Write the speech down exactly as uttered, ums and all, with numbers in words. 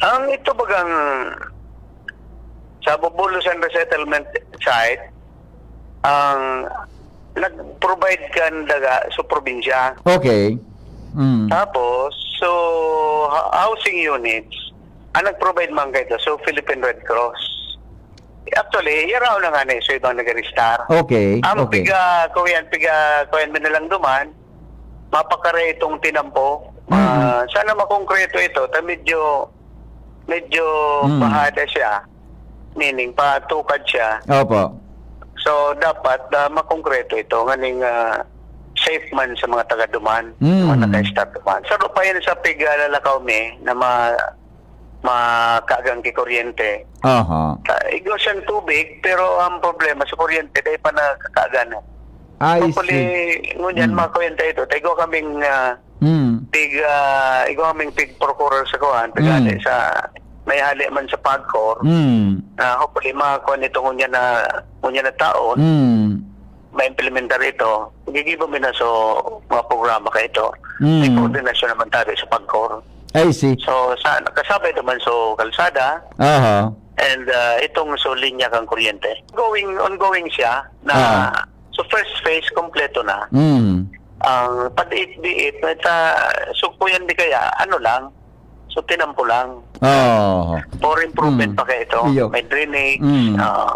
Ang ito bagang sa Bubulusan Resettlement Site, ang nag-provide kan daga sa probinsya. Okay. Mm. Tapos, so, ha- housing units, ang nag-provide man kaito, so Philippine Red Cross. Actually, yaraw na nga ni, so ibang nag-aristar. Okay. Ang Okay. piga, kuyan, piga, kuyan mo na lang duman, mapakare itong tinampo. Ah, sana makongkreto ito, ta medyo, medyo Mm. pahada siya. Meaning, patukad siya. Opo. So, dapat ah, makongkreto ito. Nganing ah, safe man sa mga taga-duman, Mm. mga naka-start duman. Sa pa yan sa piga lalakaw mi na ma makagang ki kuryente. Aha. Ka- Igwa siyang tubig, pero ang problema sa kuryente, dahil pa nakakagan. I Hopefully, see. ngunyan, Mm. mga kuryente ito, tayo kaming ah, Mm. pig, ah, igwa kaming pig procurer sa kuhan, pig Mm. hali sa, may hali man sa PAGCOR. Mm. Ah, hopefully, mga kuhan ito ngunyan na, ngunyan na taon, Mm. ma-implementar ito. Gigibo mi na so mga programa ka ito. May Mm. koordinasyon naman tayo sa PAGCOR. I see. So, sa, kasabay naman so kalsada, Aha. and ah, itong so linya kang kuryente. Going, ongoing siya na Ah. so first phase kompleto na. Mm. Ang pad-it-biit, may ta, sugpuyan di kaya, ano lang, so tinampo lang. Oh. For improvement Mm. pa kaya ito. Iyo. May drainage, Mm. ah,